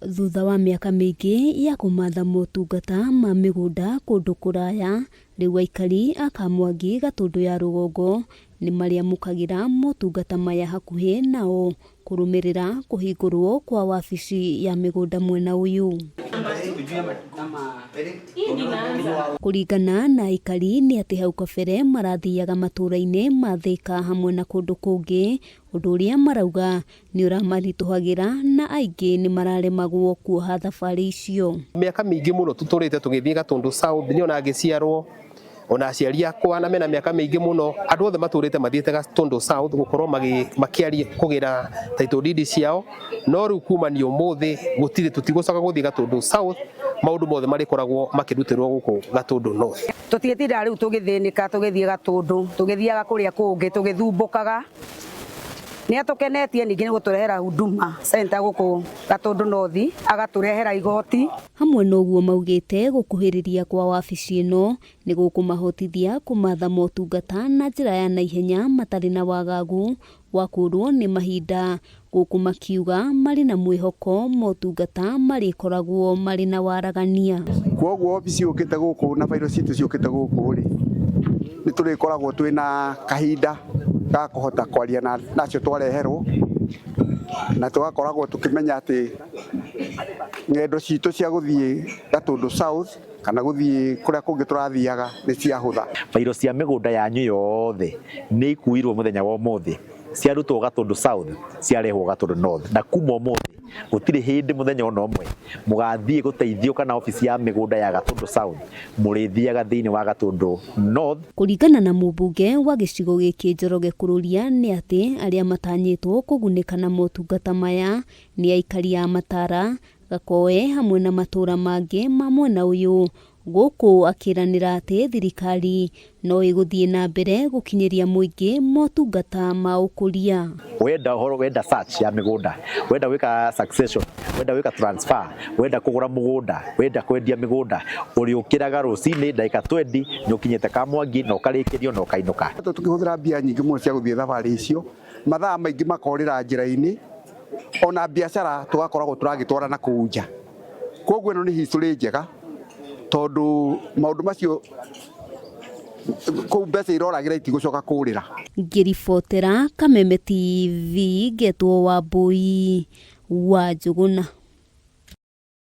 Thutha wa mĩaka mĩingĩ ya kũmatha motungata ma mĩgũnda kũndũ kũraya, rĩu aikari a Kamwangi Gatũndũ ya rũgongo nĩ marĩamũkagĩra motungata maya hakuhĩ nao kũrũmĩrĩra kũhingũrwo kwa wabici ya mĩgũnda mwena ũyũ. Kũringana na aikari nĩ atĩ hau kabere marathiaga matũra-inĩ ma Thĩka hamwe na kũndũ kũngĩ, ũndũ ũrĩa marauga nĩ ũramaritũhagĩra na aingĩ nĩ mararemagwo kuoha thabarĩ icio. Mĩaka mĩingĩ mũno tũtũrĩte tũgĩthiĩ Gatũndũ South, niĩ ona ngĩciarwo, ona aciari akwa na mena mĩaka mĩingĩ mũno, andũ othe matũrĩte mathiĩte Gatũndũ South gũkorwo makĩaria kũgĩra title deed ciao, no rĩu kumania ũmũthĩ gũtirĩ tũtigũcoka gũthiĩ Gatũndũ South, maũndũ mothe marĩkoragwo makĩrutĩrwo gũkũ Gatũndũ North. Tũtiĩtindaga rĩu tũgĩthĩnĩka tũgĩthiĩ Gatũndũ, tũgĩthiaga kũrĩa kũngĩ tũgĩthumbũkaga. Nĩ atũkenetie ningĩ nĩ gũtũrehera Huduma Center gũkũ Gatũndũ North, agatũrehera igoti. Hamwe na ũguo maugĩte gũkuhĩrĩria kwa wabici ĩno nĩ gũkũmahotithia kũmatha motungata na njĩra ya naihenya matarĩ na wagagu wa kũrwo nĩ mahinda, gũkũ makiuga marĩ na mwĩhoko motungata marĩkoragwo marĩ na waragania. Kwoguo obici yũkĩte gũkũ na bairo citũ ciũkĩte gũkũ rĩ, nĩ tũrĩkoragwo twĩna kahinda ga kũhota kwaria na acio twareherwo, na tũgakoragwo tũkĩmenya atĩ ng'endo citũ cia gũthiĩ Gatũndũ South kana gũthiĩ kũrĩa kũngĩ tũrathiaga nĩ ciahũtha. Bairo cia mĩgũnda yanyu yothe nĩ ikuirwo mũthenya wa ũmũthĩ, ciarutwo Gatũndũ South ciarehwo Gatũndũ North, na kuma ũmũthĩ gũtirĩ hĩndĩ mũthenya ona ũmwe mũgathiĩ gũteithio kana obici ya mĩgũnda ya Gatũndũ South, mũrĩthiaga thĩinĩ wa Gatũndũ North. Kũringana na mũmbunge wa gĩcigo gĩkĩ Njoroge Kũrũria nĩ atĩ arĩa matanyĩtwo kũgunĩka na motungata maya nĩ aikari a Matara, Gakoe hamwe na matũra mangĩ ma mwena ũyũ, gũkũ akĩranĩra atĩ thirikari no ĩgũthiĩ na mbere gũkinyĩria mũingĩ motungata ma ũkũria. Wenda ũhoro, wenda search ya mĩgũnda, wenda gwĩka succession, wenda gwĩka transfer, wenda kũgũra mũgũnda, wenda kwendia mĩgũnda, ũrĩũkĩraga rũcinĩ ndagĩka 20 nĩ ũkinyĩte Kamwangi na ũkarĩkĩrio na ũkainũka. Tũkĩhũthĩra mbia nyingĩ mũno cia gũthiĩ thabarĩ icio, mathaa maingĩ makorĩra njĩra-inĩ, ona biacara tũgakoragwo tũragĩtwara na kũu nja. Koguo ĩno nĩ history njega tondũ maũndũ macio kũu mbeca iroragĩra itigũcoka kũrĩra. Ngĩribotera Kameme TV ngetwo Wambũi wa Njũgũna.